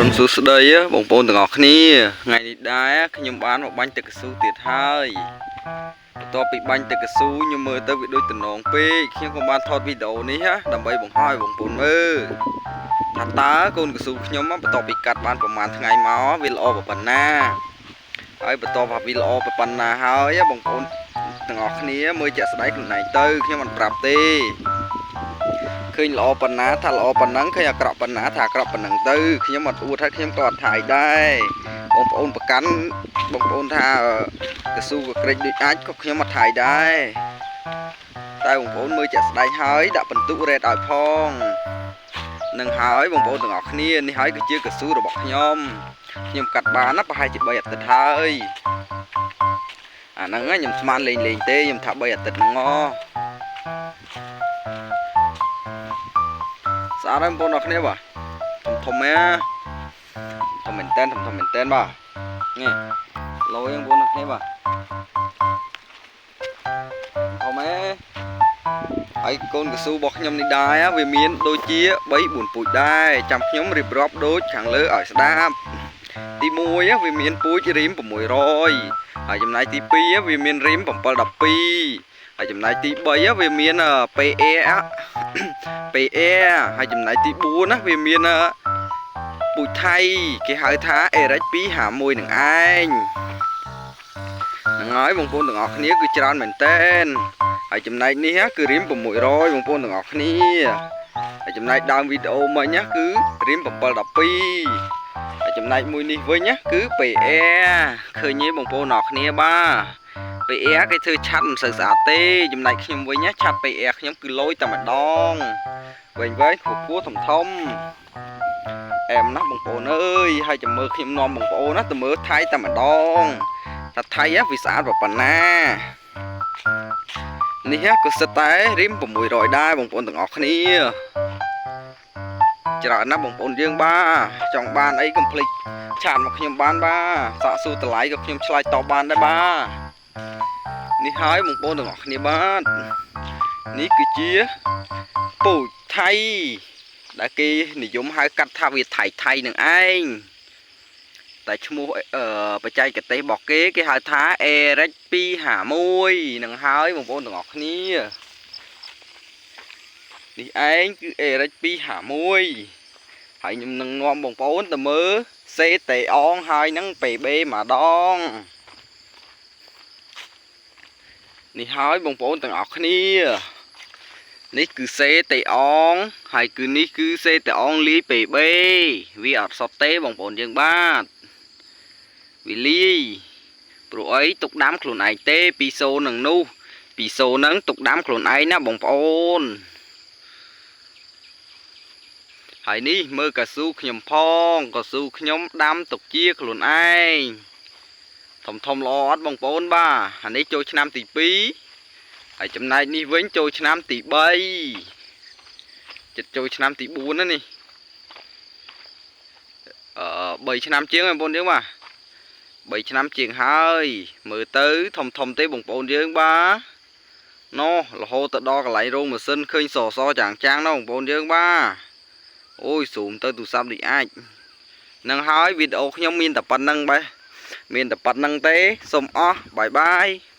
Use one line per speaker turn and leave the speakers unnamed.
រុណសួស្តីបងប្អូនទាំងអស់គ្នាថ្ងៃនេះដែរខ្ញុំបានមកបាញ់ទឹកកស៊ូទៀតហើយបន្ទាប់ពីបាញ់ទឹកកស៊ូខ្ញុំមើលទៅវាដូចតំណងពេកខ្ញុំក៏បានថតវីដេអូនេះដើម្បីបង្ហោះឲ្យបងប្អូនមើលថាតើកូនកស៊ូខ្ញុំបន្ទាប់ពីកាត់បានប្រហែលថ្ងៃមកវាល្អប៉ុណ្ណាហើយបន្ទាប់ពីវាល្អប៉ុណ្ណាហើយបងប្អូនទាំងអស់គ្នាមើលជាក់ស្ដែងខ្លួនឯងទៅខ្ញុំមិនប្រាប់ទេឃើញល្អប៉ុណ្ណាថាល្អប៉ុណ្ណឹងឃើញអាក្រក់ប៉ុណ្ណាថាអាក្រក់ប៉ុណ្ណឹងទៅខ្ញុំអត់អួតហើយខ្ញុំក៏អត់ថាយដែរបងប្អូនប្រកាន់បងប្អូនថាកស៊ូកក្រិចដូចអាចក៏ខ្ញុំអត់ថាយដែរតែបងប្អូនមើលជាក់ស្ដែងហើយដាក់បន្ទុករ៉េតឲ្យផងនឹងហើយបងប្អូនទាំងអស់គ្នានេះហើយគឺជាកស៊ូរបស់ខ្ញុំខ្ញុំកាត់បានណាប្រហែលជា3អាទិត្យហើយអាហ្នឹងខ្ញុំស្មានលេងទេខ្ញុំថា3អាទិត្យហ្នឹងស្អាតហើយបងប្អូនអរគ្នាបាទធំណាធំមែនតើធំមែនតើបាទនេះលយបងប្អូនអរគ្នាបាទធំហ៎ហើយកូនកស៊ូរបស់ខ្ញុំនេះដែរវាមានដូចជា3 4ពូជដែរចាំខ្ញុំរៀបរាប់ដូចខាងលើឲ្យស្ដាប់ទី1វាមានពូជរីម600ហើយចំណែកទី2វាមានរីម712ហើយចំណែកទី3វាមាន PE PE ហើយចំណែកទី4ណាវាមានពូជថៃគេហៅថា Eric 251នឹងឯងហ្នឹងហើយបងប្អូនទាំងអស់គ្នាគឺច្រើនមែនតែនហើយចំណែកនេះគឺរីម600បងប្អូនទាំងអស់គ្នាហើយចំណែកដើមវីដេអូមិញណាគឺរីម712ហើយចំណែកមួយនេះវិញណាគឺ PE ឃើញទេបងប្អូនទាំងអស់គ្នាបាទ PE គេធ្វើឆាត់មិនសូវស្អាតទេចំណែកខ្ញុំវិញណាឆាត់ PE ខ្ញុំគឺលយតែម្ដងវែងខ្ពស់ធំធំអែមណាស់បងប្អូនអើយហើយចាំមើលខ្ញុំនាំបងប្អូនណាទៅមើលថៃតែម្ដងថាថៃវាស្អាតប៉ុណ្ណានេះក៏សិតតែរីម600ដែរបងប្អូនទាំងអស់គ្នាច្រើនណាស់បងប្អូនយើងបាទចង់បានអីកុំភ្លេចឆាតមកខ្ញុំបានបាទសាកសួរតម្លៃក៏ខ្ញុំឆ្លើយតបបានដែរបាទនេះហើយបងប្អូនទាំងអស់គ្នាបាទនេះគឺជាពូជថៃដែលគេនិយមហៅកាត់ថាវាថៃនឹងឯងតែឈ្មោះបច្ចេកទេសរបស់គេគេហៅថា Eric 251នឹងហើយបងប្អូនទាំងអស់គ្នានេះឯងគឺ Eric 251ហើយខ្ញុំនឹងនាំបងប្អូនទៅមើលសេតេអងហើយនឹង PB ម្ដងនេះហើយបងប្អូនទាំងអស់គ្នានេះគឺសេតេអងហើយគឺនេះគឺសេតេអងលាយ PB វាអត់សុទ្ធទេបងប្អូនយើងបាទវាលាយព្រោះអីទុកដាំខ្លួនឯងទេពីសូនឹងនោះពីសូនឹងទុកដាំខ្លួនឯងណាបងប្អូនហើយនេះមើលកស៊ូខ្ញុំផងកស៊ូខ្ញុំដាំទុកជាខ្លួនឯងធំល្អអត់បងប្អូនបាទអានេះចូលឆ្នាំទី2ហើយចំណែកនេះវិញចូលឆ្នាំទី3ចិត្តចូលឆ្នាំទី4ណានេះ3ឆ្នាំជាងបងប្អូនយើងបាទ3ឆ្នាំជាងហើយមើលទៅធំទេបងប្អូនយើងបាទណោះរហូតទៅដល់កន្លែងរោងម៉ាស៊ីនឃើញសសចាងចាងណាបងប្អូនយើងបាទអូយស៊ូមទៅទូរស័ព្ទនេះអាចនឹងហើយវីដេអូខ្ញុំមានតែប៉ុណ្្នឹងបាទមានតែប៉ុណ្្នឹងទេសូមអស់បាយបាយ។